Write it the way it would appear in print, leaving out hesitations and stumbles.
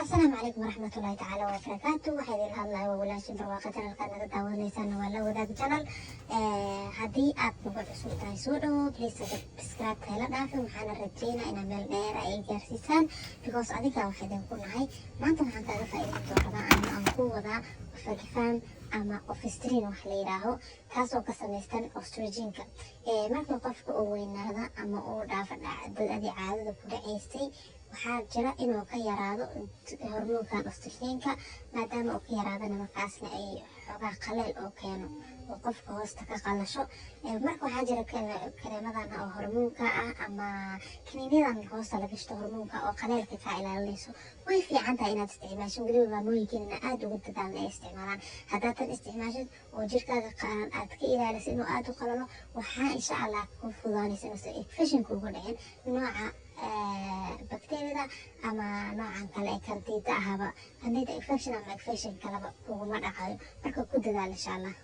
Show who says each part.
Speaker 1: Asalaamu calaykum waraxmatullaahi tacaala wabarakaatu. Waxaa idin hadlaya waa walaashin Barwaaqa. Channelkaad naga daawanaysaana waa La Wadaag Channel. Haddii aad nagu cusub tahay, soo dhawo. Please subscribe hala dhaafin. Waxaana rajeynaa inaa meel dheer ay gaarsiisaan, because adiga waxaa idinku nahay. Maanta waxaan kaaga faa'iideyn rabaa ama aan ku wadaa Ovafem ama Ovestrin wax la yidhaaho, taasoo ka samaystan estrogenka. Marka qofka uu weynaada ama uu dhaafo dadadii caadada ku dhacaysay, waxaa jira inuu ka yaraado hormoonkan estrogenka. Maadaama uu ka yaraadana, markaasna ay xoogaa qaleel oo keeno oo qofka hoosta ka qalasho. Marka waxaa jira kareemadan oo hormoonka ah ama kaniiniyadan hoosta la gashto hormoonka oo qaleelka kaa ilaalinayso. Way fiican tahay inaad isticmaasho, weliba maamooyinkiinana aada ugu dadaalan ay isticmaalaan. Haddaad tan isticmaashid oo jirkaaga qalan aad ka ilaaliso inuu aada u qalalo, waxaa insha Allah ku fududaanaysa inuusan infection kugu dhicin, nooca bacteriada ama noocan kale ee candida ahaba, candida infection ama infection kaleba kuguma dhacayo. Marka ku dadaal insha Allah.